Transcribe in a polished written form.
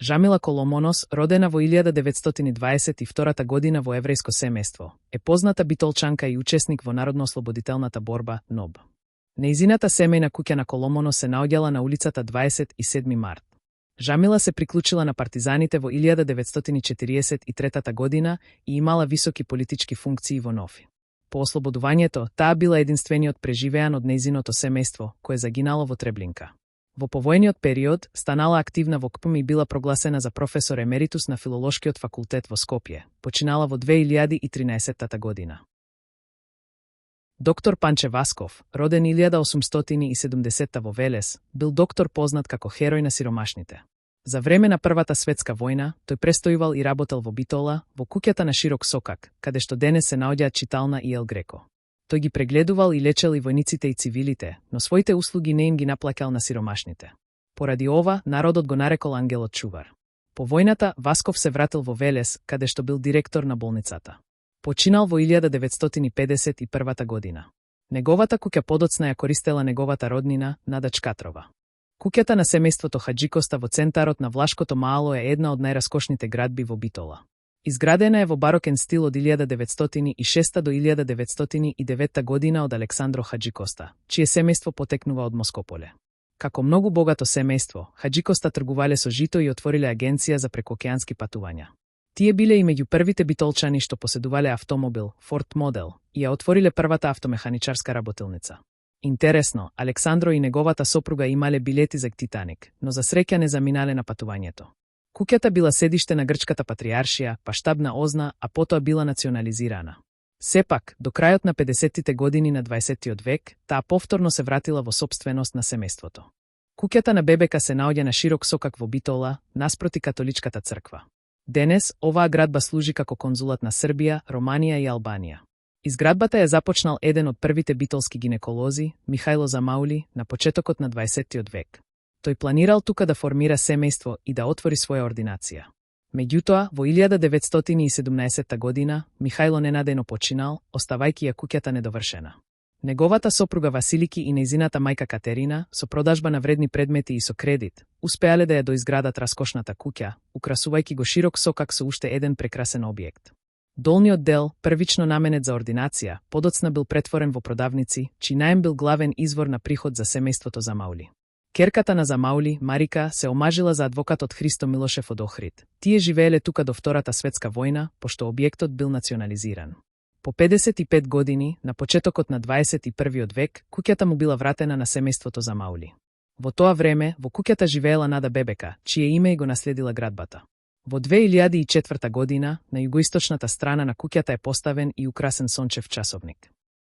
Жамила Коломонос, родена во 1922 година во еврејско семејство, е позната битолчанка и учесник во Народно-ослободителната борба НОБ. Нејзината семејна куќа на Коломонос се наоѓала на улицата 27 март. Жамила се приклучила на партизаните во 1943 година и имала високи политички функции во НОФ. По ослободувањето, таа била единствениот преживеан од нејзиното семејство, кое загинало во Треблинка. Во повојниот период, станала активна во КПМ и била прогласена за професор емеритус на Филолошкиот факултет во Скопје, починала во 2013 година. Доктор Панче Васков, роден 1870 во Велес, бил доктор познат како херој на сиромашните. За време на Првата светска војна, тој престојувал и работел во Битола, во куќата на Широк Сокак, каде што денес се наоѓаат читална и Ел Греко. Тој ги прегледувал и лечел и војниците и цивилите, но своите услуги не им ги наплаќал на сиромашните. Поради ова, народот го нарекол ангелот чувар. По војната, Васков се вратил во Велес, каде што бил директор на болницата. Починал во 1951 година. Неговата куќа подоцна ја користела неговата роднина, Нада Чкатрова. Куќата на семејството Хаџикоста во центарот на Влашкото маало е една од најраскошните градби во Битола. Изградена е во барокен стил од 1906 до 1909 година од Александро Хаџикоста, чие семејство потекнува од Москополе. Како многу богато семејство, Хаџикоста тргувале со жито и отвориле агенција за прекоокеански патувања. Тие биле и меѓу првите битолчани што поседувале автомобил, Форд Модел, и ја отвориле првата автомеханичарска работилница. Интересно, Александро и неговата сопруга имале билети за Титаник, но за среќа не заминале на патувањето. Куќата била седиште на грчката патриаршија, па штабна озна, а потоа била национализирана. Сепак, до крајот на 50-тите години на 20-тиот век, таа повторно се вратила во сопственост на семејството. Куќата на ББК се наоѓа на Широк Сокак во Битола, наспроти католичката црква. Денес, оваа градба служи како конзулат на Србија, Романија и Албанија. Изградбата ја започнал еден од првите битолски гинеколози, Михајло Замаули, на почетокот на 20-тиот век. Тој планирал тука да формира семејство и да отвори своја ординација. Меѓутоа, во 1917 година, Михајло ненадено починал, оставајќи ја куќата недовршена. Неговата сопруга Василики и нејзината мајка Катерина, со продажба на вредни предмети и со кредит, успеале да ја доизградат раскошната куќа, украсувајќи го Широк Сокак со уште еден прекрасен објект. Долниот дел, првично наменет за ординација, подоцна бил претворен во продавници, чиј наем бил главен извор на приход за семејството Замаули. Керката на Замаули, Марика, се омажила за адвокатот Христо Милошев од Охрид. Тие живееле тука до Втората светска војна, пошто објектот бил национализиран. По 55 години, на почетокот на 21 век, куќата му била вратена на семејството Замаули. Во тоа време, во куќата живеела Нада Бебека, чие име и го наследила градбата. Во 2004 година, на југоисточната страна на куќата е поставен и украсен сончев часовник.